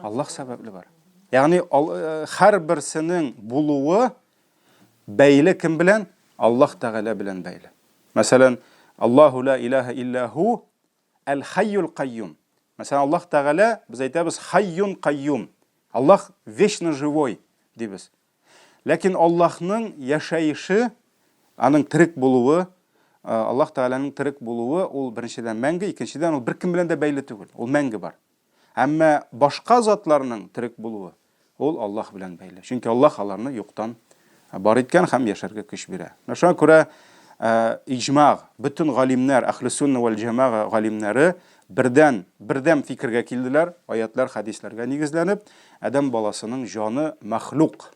Аллаһ сәбәпле бар. Ягъни э, һәрберсенең булуы бәйле кем белән? Аллаһ Тәгалә белән бәйле. Мәсәлән, Аллаһу ла илаһа илля ху әл-хайюл кайюм. Мәсәлән, Аллаһ Тәгалә, без әйтәбез хайюн кайюм. Аллаһ вечно живой дибез. Ләкин Аллаһның яшәеше, аның терек булуы, Аллаһ Тәгаләнең терек булуы, ул беренчедән мәңге, икенчедән ул беркем белән дә бәйле түгел, ул мәңге бар. Әмма башка затларның терек булуы, ул Аллаһ белән бәйле. Чөнки Аллаһ аларны юктан бар иткән һәм яшәргә көч бирә. Менә шуңа күрә иҗмаг, бөтен галимнәр, әхле сунна вәл җәмага галимнәре бердән, бердәм фикергә килделәр, аятлар, хәдисләргә нигезләнеп, Адәм баласының җаны мәхлук,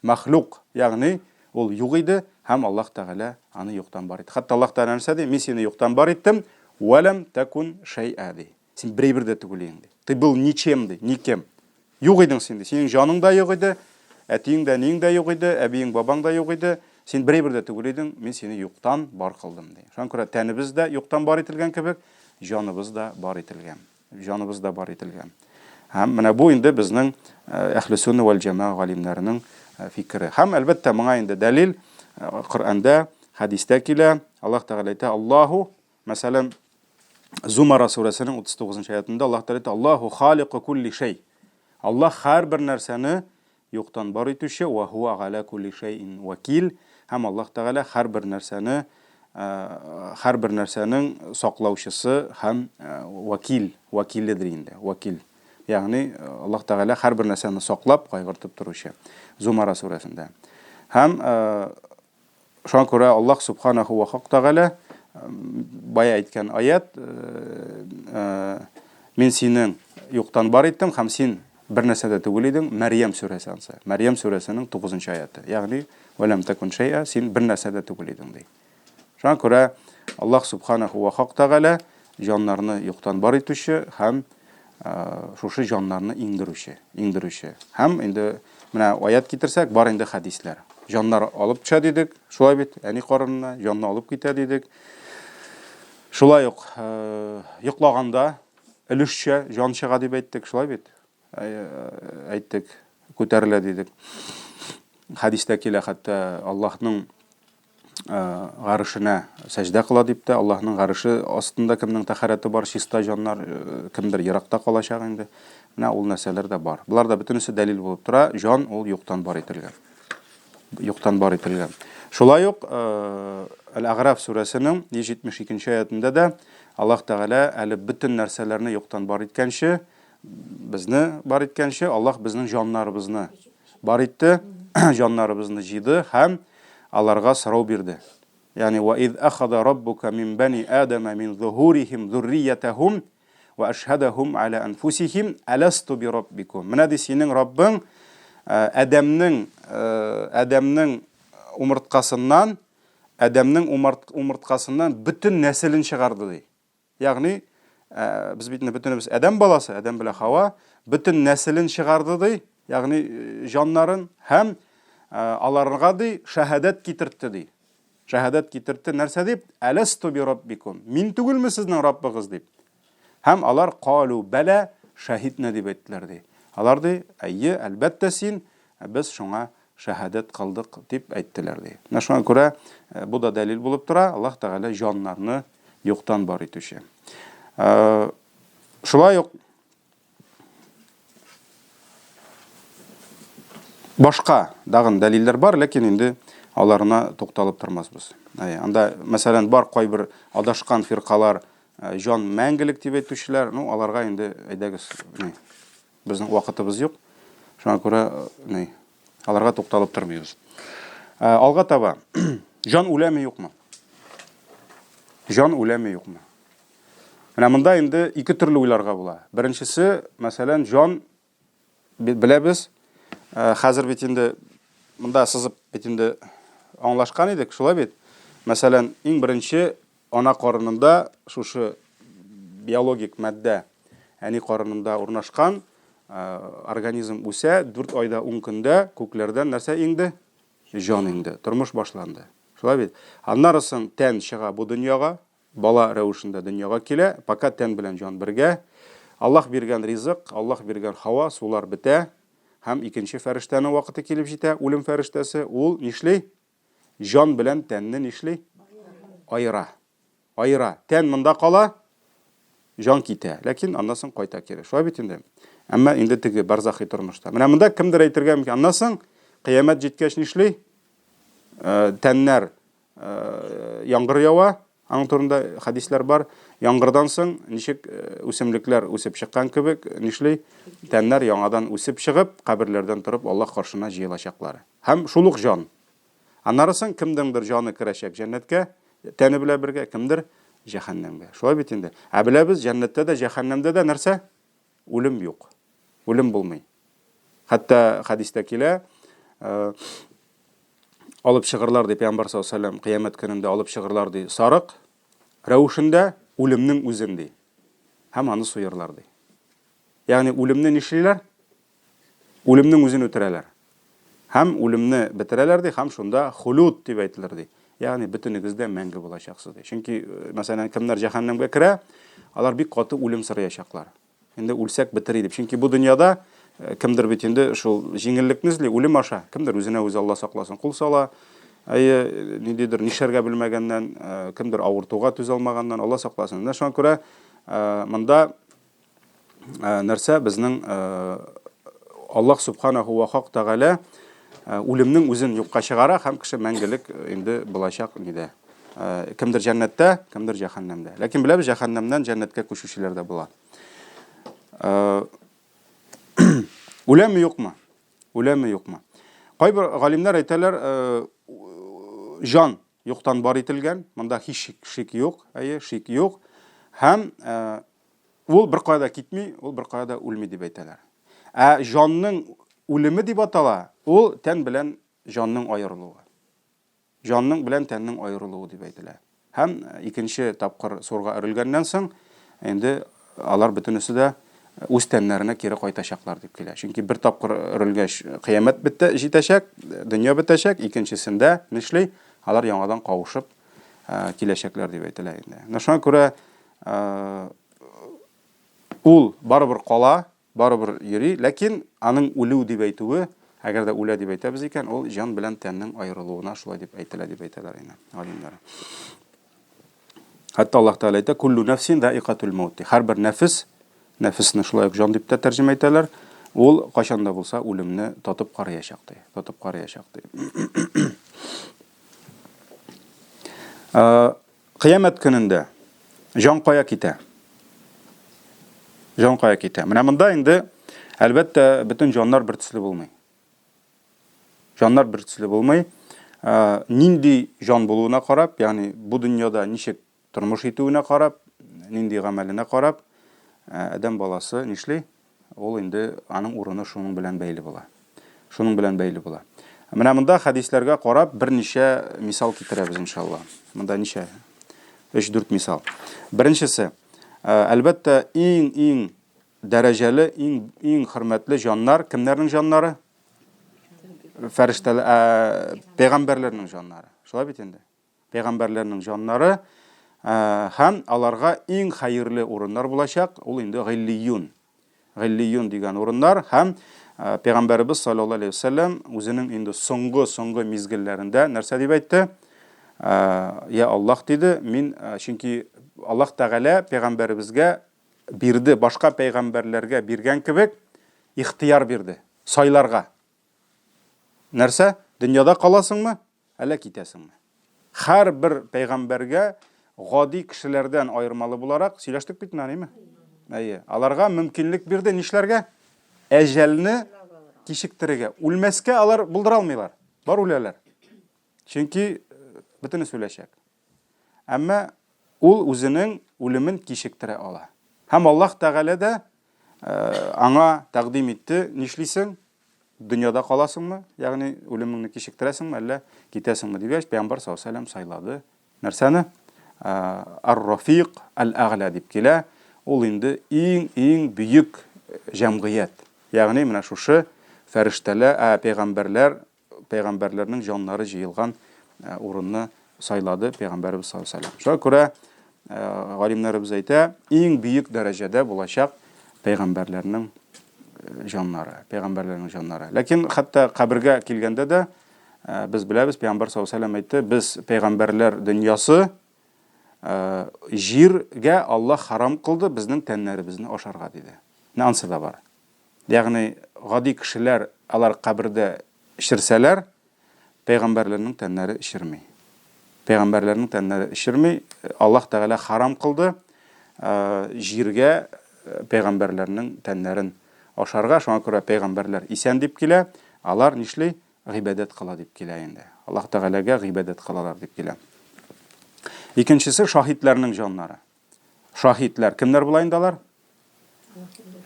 мәхлук, ягъни ул юк иде һәм Аллаһ Тәгалә аны юктан бар итте. Хәтта Аллаһ Тәгалә нәрсә ди? Мин сине юктан бар иттем, вәләм тәкун шәй'a ди. Син бер әйбер дә түгел идең ди. Ты был ничем ди, никем. Юк идең син ди. Синең җаның да юк иде, әтиең дә, әниең дә юк иде, әбиең, бабаң да юк иде. Син бер әйбер дә түгел идең, мин сине юктан бар кылдым ди. Шуңа күрә тәнебез дә юктан бар ителгән кебек, җаныбыз да бар ителгән. Җаныбыз да бар ителгән. Һәм менә бу инде безнең э, әхле сунна вәл җәмәга галимнәренең э, фикере. Һәм әлбәттә моңа инде дәлил э, Коръәндә, хәдистә килә. Аллаһ Тәгалә әйтә, Аллаһу, мәсәлән, Зумара сүрәсенең 39 аятында Аллаһ Тәгалә әйтә, Аллаһу халику кулли шәй. Аллаһ һәрбер нәрсәне Юктан бар итүче, вә һуә галә күлли шәйин вәкил, һәм Аллаһ Тәгалә һәрбер нәрсәне, һәрбер нәрсәнең саклаучысы һәм вәкил, вәкиледер инде, вәкил. Ягъни Аллаһ Тәгалә һәрбер нәрсәне саклап, кайгыртып торучы. Зумара сүрәсендә. Һәм Шуңа күрә Аллаһ Субханаху ва Хак Тәгалә бая әйткән аят, мин синең юктан бар иттем һәм син бер нәрсә дә түгел идең, Мәрьям сүрәсе ансы. Мәрьям сүрәсенең 9 аяты. Ягъни, вәләм тәкун шәй'a, син бер нәрсә дә түгел идең ди. Шуңа күрә Аллаһ Субханаху ва Хак Тәгалә җаннарны юктан бар итүче һәм шушы җаннарны иңдерүче, иңдерүче. Һәм инде менә аят китерсәк, бар инде хәдисләр. Җаннар алып төшә дидек, шулай бит, әни карынына җанны алып китә дидек. Шулай ук йоклаганда өлешчә җан чыга дип әйттек, шулай бит? Әйттек, күтәрелә дидек. Хәдистә килә хәтта Аллаһның гарышына сәҗдә кыла дип тә, Аллаһның гарышы астында кемнең тәһарәте бар, чиста җаннар, кемдер еракта калачак инде. Менә ул нәрсәләр дә бар. Болар да бөтенесе дәлил булып тора, җан ул юктан бар ителгән. Юктан бар ителгән. Шулай ук Әл-Әгъраф сүрәсенең 172 нче аятендә дә Аллаһ Тәгалә әле бөтен нәрсәләрне юктан бар иткәнче, безне бар иткәнче, Аллаһ безнең җаннарыбызны бар итте, җаннарыбызны җыйды һәм аларга сорау бирде. Ягъни ва из ахада раббука мин бани адама мин зухурихим зурриятахум ва ашһадахум аля анфусихим аласту би раббикум. Менә ди синең Раббың Адәмнең Адәмнең умырткасыннан Адәмнең умырткасыннан бөтен нәселен чыгарды ди. Ягъни, без бит инде бөтенебез Адәм баласы, Адәм белән Хава, бөтен нәселен чыгарды ди, ягъни җаннарын һәм аларга ди шәһадәт китертте ди. Шәһадәт китертте нәрсә дип? Әләсту би раббикум. Мин түгелме сезнең Раббыгыз дип. Һәм алар калу бәлә шәһиднә дип әйттеләр ди. Алар ди, әйе, әлбәттә син, без шуңа шәһадәт кылдык дип әйттеләр ди. Менә шуңа күрә бу да дәлил булып тора, Аллаһ Тәгалә җаннарны юктан бар итүче. Шулай ук Башка дагын дәлилләр бар, ләкин инде аларына тукталып тормасбыз. Анда, мәсәлән, бар кайбер адашкан фиркалар, э, җан мәңгелек дип әйтүчеләр, ну, аларга инде әйдәгез, ни, безнең вакытыбыз юк. Шуңа күрә, э, ни, аларга тукталып тормыйбыз. Э, алга таба, җан үләме юкмы? Җан үләме юкмы? Менә монда инде ике төрле уйларга була. Беренчесе, мәсәлән, җан беләбез, э, хәзер бит инде монда сызып бит инде аңлашкан идек, шулай бит? Мәсәлән, иң беренче ана карынында шушы биологик матдә әни карынында урнашкан э, организм үсә, 4 айда 10 көндә күкләрдән нәрсә иңде? Җан иңде, тормыш башланды. Шулай бит? Аннары соң тән чыга бу дөньяга, Бала рәвешендә дөньяга килә, пока тән белән җан бергә. Аллаһ биргән ризык, Аллаһ биргән һава, сулар бетә. Һәм икенче фәрештәнең вакыты килеп җитә, үлем фәрештәсе, ул нишли? Җан белән тәнне нишли? Аера. Аера. Тән монда кала, җан китә. Ләкин аннан соң кайта кире. Шулай бит инде. Әмма инде теге барзахи тормышта. Менә монда кемдер әйтергә мөмкин. Аннан соң кыямәт җиткәч нишли? Э, тәннәр Яңгыр ява, аның турында хәдисләр бар. Яңгырдан соң ничек үсемлекләр үсеп чыккан кебек, нишли? Тәннәр яңадан үсеп чыгып, каберләрдән торып Аллаһ каршына җыелачаклар. Һәм шул ук җан. Аннары соң кемдеңдер җаны керәчәк җәннәткә, тәне белән бергә, кемдер җәһәннәмгә. Шулай бит инде. Ә беләбез, җәннәттә дә, җәһәннәмдә дә нәрсә? Үлем юк. Үлем булмый. Хәтта хәдистә килә, алып чыгырлар ди пәйгамбәр саллаллаһу алейһи вәсәлләм, кыямәт көнендә алып чыгырлар ди сарык рәвешендә үлемнең үзен ди. Һәм аны суярлар ди. Ягъни үлемне нишлиләр? Үлемнең үзен үтерәләр. Һәм үлемне бетерәләр ди, һәм шунда хулюд дип әйтелер ди. Ягъни бөтенегез дә мәңге булачаксыз ди. Чөнки, э, мәсәлән, кемнәр җәһәннәмгә керә, алар бик каты үлем сораячаклар. Инде үлсәк бетер идек. Чөнки бу дөньяда э, кемдер бит инде шул җиңеллекне эзли, үлем аша. Кемдер үзенә үзе Алла сакласын кул сала. Әйе, э, ниндидер нишләргә белмәгәннән, э, кемдер авыртуга түзә алмаганнан, Алла сакласын. Менә шуңа күрә монда нәрсә безнең Аллаһ субханаху ва хак тәгалә үлемнең үзен юкка чыгара һәм кеше мәңгелек инде булачак нидә. Кемдер җәннәттә, кемдер җәһәннәмдә. Ләкин беләбез, җәһәннәмнән җәннәткә күчүчеләр дә була. Үләме юкмы? Үләме юкмы? Кайбер галимнәр әйтәләр, җан юктан бар ителгән, монда һич шик юк, әйе, шик юк. Һәм ул беркая да китми, ул беркая да үлми дип әйтәләр. Ә җанның үлеме дип атала, ул тән белән җанның аерылуы. Җанның белән тәннең аерылуы дип әйтелә. Һәм икенче тапкыр сурга өрелгәннән соң, инде алар бөтенесе дә үз тәннәренә кире кайтачаклар дип килә. Чөнки бер тапкыр өрелгәч, кыямәт бетә, җитәчәк, дөнья бетәчәк, икенчесендә нишли? Алар яңадан кавышып, киләчәкләр дип әйтелә инде. Менә шуңа күрә ул барыбер кала, барыбер йөри, ләкин аның үлү дип әйтүе, әгәр дә үлә дип әйтәбез икән, ул җан белән тәннең аерылуына шулай дип әйтелә дип әйтәләр инде галимнәр. Хәтта Аллаһ Тәгалә әйтә, "Куллу нәфсин даикатул маут". Һәрбер нәфес, нәфесне шулай ук җан дип тә тәрҗемә итәләр, ул кайчан да булса үлемне татып караячак ди. Татып караячак ди. Кыямәт көнендә җан кая китә? Җан кая китә? Менә монда инде, әлбәттә, бөтен җаннар бер төсле булмый. Җаннар бер төсле булмый. Нинди җан булуына карап, ягъни бу дөньяда ничек тормыш итүенә карап, нинди гамәленә карап, адәм баласы нишли? Ул инде аның урыны шуның белән бәйле була. Шуның белән бәйле була. Менә монда хәдисләргә карап берничә мисал китерәбез иншалла. Монда ничә? 3-4 мисал. Беренчесе, әлбәттә, иң-иң дәрәҗәле, иң иң хөрмәтле җаннар кемнәрнең җаннары? Фәрештәләр, ә, пәйгамбәрләрнең җаннары. Шулай бит инде. Пәйгамбәрләрнең җаннары һәм аларга иң хәерле урыннар булачак, ул инде Гыйллиюн. Гыйллиюн дигән урыннар һәм Пәйгамбәребез саллаллаһу алейһи вәсәлләм үзенең инде соңгы соңгы мизгелләрендә нәрсә дип әйтте? Я Аллаһ диде, мин чөнки Аллаһ Тәгалә пәйгамбәребезгә бирде, башка пәйгамбәрләргә биргән кебек ихтыяр бирде, сайларга. Нәрсә? Дөньяда каласыңмы, әллә китәсеңме? Һәрбер пәйгамбәргә гади кешеләрдән аермалы буларак, сөйләштек бит менә, әйеме? Әйе. Аларга мөмкинлек бирде нишләргә? Әҗәлне кичектерергә. Үлмәскә алар булдыра алмыйлар. Бар үләләр. Чөнки э, бөтенесе үләчәк. Әмма ул үзенең үлемен кичектерә ала. Һәм Аллаһ Тәгалә дә э, аңа тәкъдим итте, нишлисең? Дөньяда каласыңмы, ягъни үлемеңне кичектерәсеңме, әллә китәсеңме дигәч, Пәйгамбәр саллаллаһу алейһи сайлады. Нәрсәне? Ар-Рафик аль-Әгъла дип килә. Ул инде иң-иң бөек җәмгыять. Ягъни менә шушы фәрештәләр, ә, пәйгамбәрләр пәйгамбәрләрнең җаннары җыелган э, урынны сайлады пәйгамбәребез саллаллаһу алейһи вәсәлләм. Шуңа күрә э, галимнәребез әйтә, иң бөек дәрәҗәдә булачак пәйгамбәрләрнең э, җаннары, пәйгамбәрләрнең җаннары. Ләкин хәтта кабергә килгәндә дә без беләбез, пәйгамбәр саллаллаһу алейһи вәсәлләм әйтте, без пәйгамбәрләр дөньясы җиргә Аллаһ харам кылды безнең тәннәребезне ашарга диде. Менә ансы да бар. Ягъни гади кешеләр алар кабердә черсәләр, пәйгамбәрләрнең тәннәре черми. Пәйгамбәрләрнең тәннәре черми. Аллаһ Тәгалә харам кылды җиргә пәйгамбәрләрнең тәннәрен ашарга. Шуңа күрә пәйгамбәрләр исән дип килә. Алар нишли? Гыйбадәт кыла дип килә инде. Аллаһ Тәгаләгә гыйбадәт кылалар дип килә. Икенчесе шаһитләрнең җаннары. Шаһитләр кемнәр була инде алар?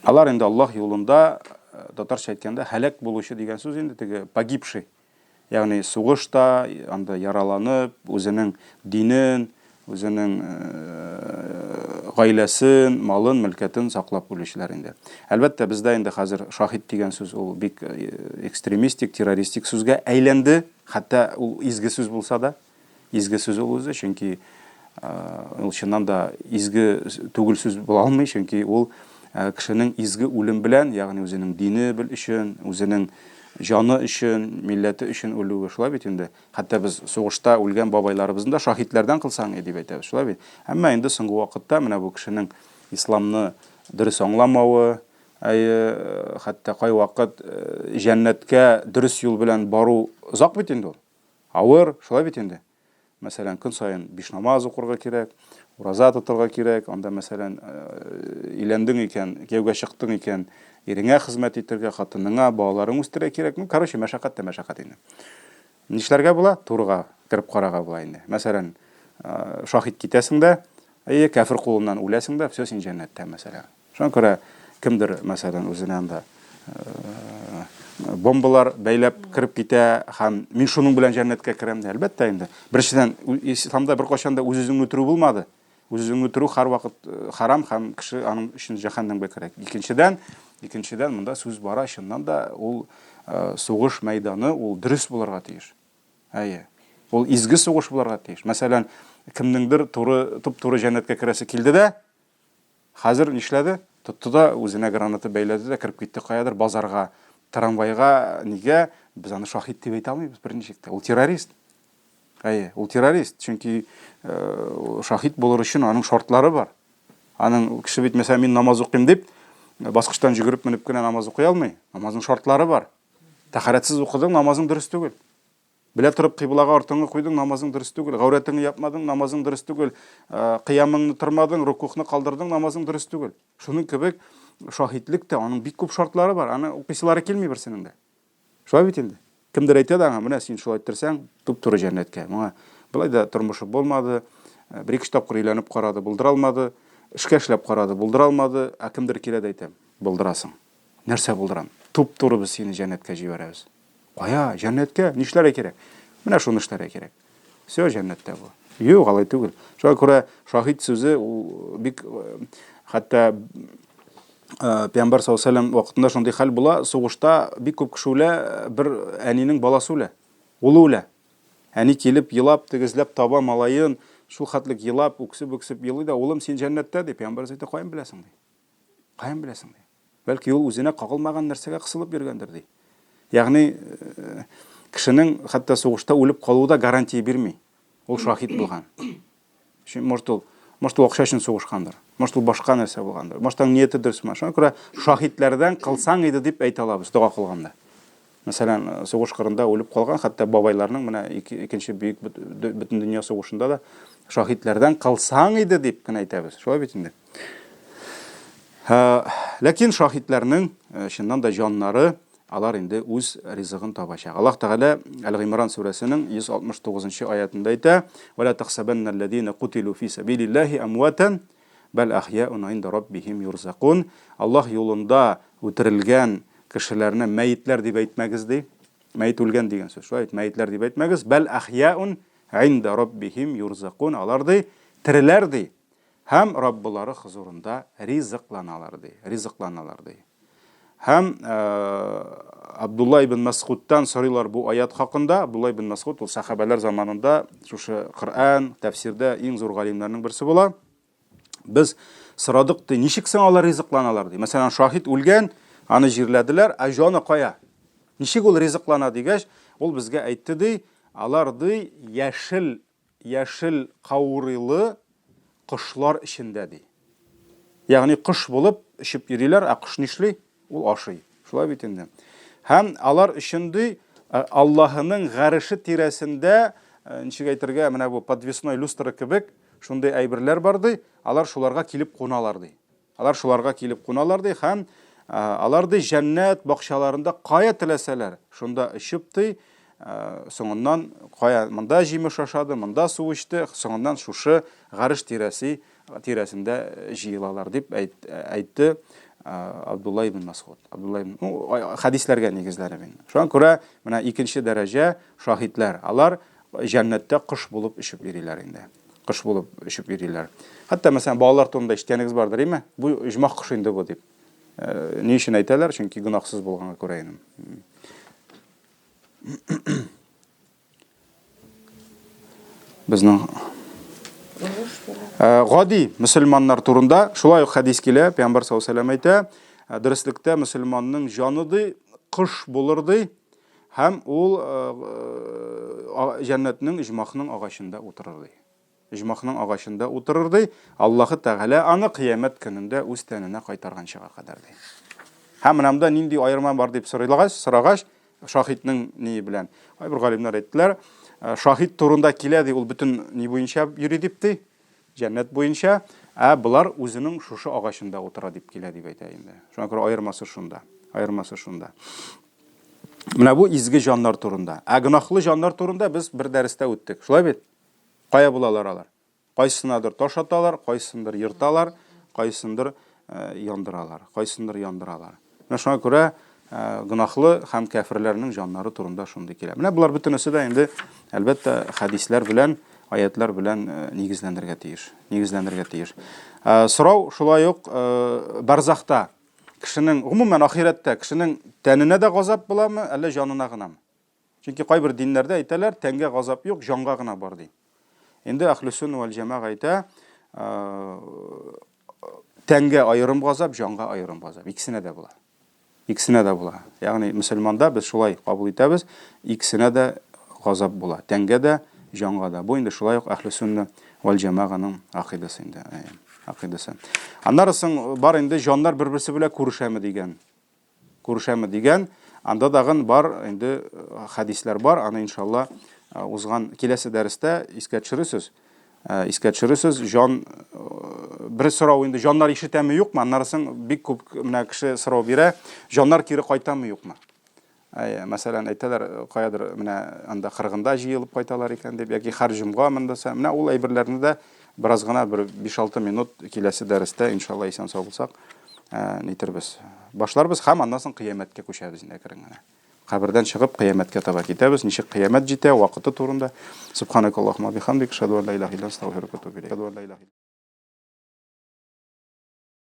Алар инде Аллаһ юлында, э, татарча әйткәндә, һәлак булучы дигән сүз инде теге погибший. Ягъни сугышта, анда яраланып, үзенең динен, үзенең э, гаиләсен, малын, мөлкәтен саклап үлүчеләр инде. Әлбәттә, бездә инде хәзер шаһит дигән сүз ул бик э, экстремистик, террористик сүзгә әйләнде, хәтта ул изге сүз булса да. Изге сүз ул үзе, чөнки ул чыннан да изге түгел сүз була алмый, чөнки ул кешенең изге үлем белән, ягъни үзенең дине өчен, үзенең җаны өчен, милләте өчен үлүе, шулай бит инде. Хәтта без сугышта үлгән бабайларыбызны да шаһитләрдән кылсаң, дип әйтәбез, шулай бит. Әмма инде соңгы вакытта менә бу кешенең исламны дөрес аңламавы, әйе, хәтта кайвакыт җәннәткә дөрес юл белән бару озак бит инде ул. Авыр, шулай бит инде. Мәсәлән, көн саен биш намаз укырга кирәк, ураза тотырга кирәк, анда, мәсәлән, өйләндең икән, кияүгә чыктың икән, иреңә хезмәт итәргә, хатыныңа, балаларың үстерергә кирәк. Ну, короче, мәшәкать тә мәшәкать инде. Нишләргә була? Турыга кереп карарга була инде. Мәсәлән, шаһит китәсең дә, әйе, кәфер кулыннан үләсең дә, все, син җәннәттә, мәсәлән. Шуңа күрә кемдер, мәсәлән, үзенә анда э, бомбалар бәйләп кереп китә һәм мин шуның белән җәннәткә керәм ди. Әлбәттә инде. Беренчедән, исламда беркайчан да үз-үзеңне үтерү булмады. Үз-үзеңне үтерү һәрвакыт э, харам һәм кеше аның өчен җәһәннәмгә керә. Икенчедән, икенчедән монда сүз бара чыннан да ул э, сугыш мәйданы ул дөрес булырга тиеш. Әйе. Ул изге сугыш булырга тиеш. Мәсәлән, кемнеңдер туры, туп-туры җәннәткә керәсе килде дә, хәзер нишләде? Тотты да үзенә граната бәйләде дә кереп китте каядыр базарга, трамвайга, нигә? Без аны шаһит дип әйтә алмыйбыз берничек тә. Ул террорист. Әйе, ул террорист, чөнки э, шаһит булыр өчен аның шартлары бар. Аның кеше бит, мәсәлән, мин намаз укыйм дип, баскычтан йөгереп менеп кенә намаз укый алмый. Намазның шартлары бар. Тәһарәтсез укыдың, намазың дөрес түгел. Белә торып кыйблага артыңны куйдың, намазың дөрес түгел. Гаурәтеңне япмадың, намазың дөрес түгел. Э, кыямыңны тормадың, рукухны калдырдың, намазың дөрес түгел. Шуның кебек шаһитлек тә аның бик күп шартлары бар. Аны укыйсылары килми берсенең дә. Шулай бит инде. Кемдер әйтә дә аңа, менә син шулай иттерсәң, туп-туры җәннәткә. Моңа болай да тормышы булмады, э, бер-ике тапкыр өйләнеп карады, булдыра алмады, эшкә эшләп карады, булдыра алмады, ә кемдер килә дә әйтә, булдырасың. Нәрсә булдырам? Туп-туры без сине җәннәткә җибәрәбез. Кая? Җәннәткә? Нишләргә кирәк? Менә шуны эшләргә кирәк. Все, җәннәттә бу. Юк, алай түгел. Шуңа күрә шаһит сүзе ул бик э, хәтта э, Пәйгамбәр саллаллаху алейһи вакытында шундый хәл була, сугышта бик күп кеше үлә, бер әнинең баласы үлә. Улы үлә. Әни килеп, елап, тегезләп таба малаен, шул хәтлек елап, үксеп-үксеп елый да, улым, син җәннәттә, ди. Пәйгамбәр әйтә, каян беләсең, ди. Каян беләсең, ди. Бәлки ул үзенә кагылмаган нәрсәгә кысылып йөргәндер, ди. Ягъни э, кешенең хәтта сугышта үлеп калуы да гарантия бирми. Ул шаһит булган. Чөнки может ул, может ул акча өчен сугышкандыр, может ул башка нәрсә булгандыр, может аның нияте дөрес булмаган. Шуңа күрә шаһитләрдән кылсаң иде дип әйтә алабыз дога кылганда. Мәсәлән, э, сугыш кырында үлеп калган хәтта бабайларның менә икенче бөек бөтендөнья сугышында да шаһитләрдән кылсаң иде дип кенә әйтәбез. Шулай бит инде. Ләкин шаһитләрнең э, чыннан да җаннары алар инде үз ризыгын табачак. Аллаһ Тәгалә Әл-Гыймран сүрәсенең 169 нчы аятында әйтә: "Ва ла тахсабанналлазина кутилу фи сабилиллаһи амватан, бәл ахьяун инда раббихим юрзакун." Аллаһ юлында үтерелгән кешеләрне мәетләр дип әйтмәгез ди. Мәет үлгән дигән сүз. Шулай бит, мәетләр дип әйтмәгез. Бәл ахьяун инда раббихим юрзакун. Алар ди, тереләр ди. Һәм Раббылары хозурында ризыкланалар, ди. Ризыкланалар, ди. Һәм Абдулла ибн Мәсгудтан сорыйлар бу аят хакында. Абдулла ибн Мәсгуд ул сахабәләр заманында шушы Коръән, тәфсирдә иң зур галимнәрнең берсе була. Без сорадык, ди, ничек соң алар ризыкланалар, ди. Мәсәлән, шаһит үлгән, аны җирләделәр, ә җаны кая? Ничек ул ризыклана дигәч, ул безгә әйтте, ди, алар, ди, яшел яшел каурыйлы кошлар эчендә, ди. Ягъни кош булып очып йөриләр, ә кош нишли? Ул ашый. Шулай бит инде. Һәм алар өчен ди, э, Аллаһының гареше тирәсендә, э, ничек әйтергә, менә бу подвесной люстра кебек шундый әйберләр бар ди, алар шуларга килеп куналар ди. Алар шуларга килеп куналар ди һәм алар ди җәннәт бакчаларында кая теләсәләр, шунда очып ди, соңыннан кая монда җимеш ашады, монда су эчте, соңыннан шушы гареш тирәсе тирәсендә җыелалар дип әйтте Абдулла ибн Масгуд. Абдулла ибн, ну, хәдисләргә нигезләнеп инде. Шуңа күрә менә икенче дәрәҗә шаһитләр. Алар җәннәттә кош булып очып йөриләр инде. Кош булып очып йөриләр. Хәтта, мәсәлән, балалар турында ишеткәнегез бардыр, име? Бу оҗмах кошы инде бу дип. Э, ни өчен әйтәләр? Чөнки гөнаһсыз булганга күрә инде. Безнең э, гади мөселманнар турында шулай ук хәдис килә, Пәйгамбәр саллаллаһу алейһи әйтә, э, дөреслектә мөселманның җаны ди, кош булыр ди, Һәм ул җәннәтнең оҗмахның агачында утырыр, ди. Оҗмахның агачында утырыр, ди. Аллаһы Тәгалә аны кыямәт көнендә үз тәненә кайтарганчыга кадәр, ди. Һәм менә монда нинди аерма бар дип сорыйлагач, сорагач, шаһитнең ние белән. Кайбер галимнәр әйттеләр, шаһит турында килә, ди, ул бөтен ни буенча йөри дип, ди. Җәннәт буенча, ә болар үзенең шушы агачында утыра дип килә дип әйтә инде. Шуңа күрә аермасы шунда. Аермасы шунда. Менә бу изге җаннар турында. Ә гөнаһлы җаннар турында без бер дәрестә үттек. Шулай бит? Кая булалар алар? Кайсынадыр таш аталар, кайсындыр ерталар, кайсындыр э, яндыралар, кайсындыр яндыралар. Менә шуңа күрә э, гөнаһлы һәм кәферләрнең җаннары турында шундый килә. Менә болар бөтенесе дә инде әлбәттә хәдисләр белән, аятлар белән э, нигезләнергә тиеш. Нигезләнергә тиеш. Сорау шулай ук барзахта Кешенең, гомумән, ахирәттә кешенең тәненә дә газап буламы, әллә җанына гынамы? Чөнки кайбер диннәрдә әйтәләр, тәнгә газап юк, җанга гына бар ди. Инде әхле сөннә вәл җәмәга әйтә, тәнгә аерым газап, җанга аерым газап. Икесенә дә була. Икесенә дә була. Ягъни мөселманда без шулай кабул итәбез, икесенә дә газап була. Тәнгә дә, җанга да. Бу инде шулай ук әхле сөннә вәл җәмәганың акыйдасы инде. Акыйдасы. Аннары соң бар инде җаннар бер-берсе белән күрешәме дигән. Күрешәме дигән, анда дагын бар инде хәдисләр бар, аны иншалла узган киләсе дәрестә искә төшерерсез. Искә төшерерсез, җан бер сорау инде җаннар ишетәме юкмы? Аннары соң бик күп менә кеше сорау бирә, җаннар кире кайтамы юкмы? Әй, мәсәлән, әйтәләр, каядыр менә анда кыргында җыелып кайталар икән дип, яки һәр җомга монда. Менә ул әйберләрне дә бераз гына бер 5-6 минут киләсе дәрестә, иншалла, исән сау булсак, нитербез. Башларбыз һәм аннан соң кыямәткә күчәбез инде әкрен генә. Кабердән чыгып кыямәткә таба китәбез. Ничек кыямәт җитә, вакыты турында. Субханакаллаһумма бихамдик, ашһаду ан ла илаһа илля анта, астагфирука ва атубу илейк.